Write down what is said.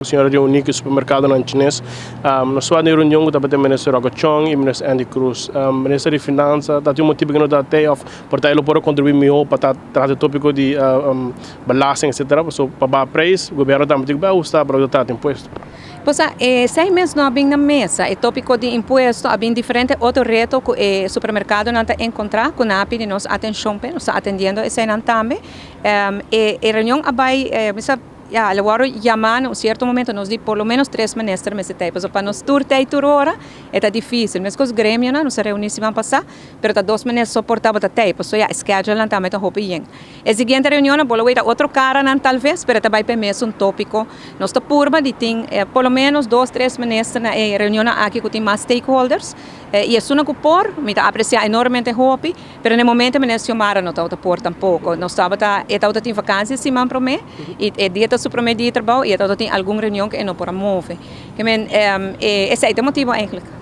Señora reuní ku supermerkadonan chines. Nos wak den reunion ku tabata Minister Rocco Chong i Minister Andy Cruz. Minister di Finansa ta tin un motibu ku no ta tei òf por ta e lo por a kontribuí mihó pa ta trata e tópiko di belasting etcetera pasobra pa baha preis gobièrnu tambe tin ku bai ahustá pa loke ta trata impuesto. Pues esei mes no a bin na mesa, e tópiko di impuesto a bin diferente otro reto ku e supermerkadonan ta enkontrá ku nan a pidi nos atenshon p'e, nos ta atendiendo eseinan tambe. E reunion a bai Ya, lo wòrdu yamá na un sierto momento, nos di por lo ménos tres minister mester ta ei, pasobra pa nos tur ta ei tur ora e ta difísil. Meskos gremionan, nos a reuní siman pasá, pero ta dos minister so por tabata ta ei, pasobra ya e schedulenan tambe ta hopi yen. E siguiente reunionnan bo lo wei ta otro karanan tal ves, pero e ta bai pa e mesun tópiko. Nos ta purba di tin por lo ménos dos, tres minister na e reunionnan aki ku tin mas stakeholders, i esunnan ku por, mi ta apresiá enormemente hopi, pero na e momento minister Xiomara no tabata por tampoko. Nos tabata, e tabata tin vakansia siman promé. I e dia ta su promé dia di trabou i e tabata tin algun reunion ku e no por a move. Ke men, esei ta e motibu eigentlik.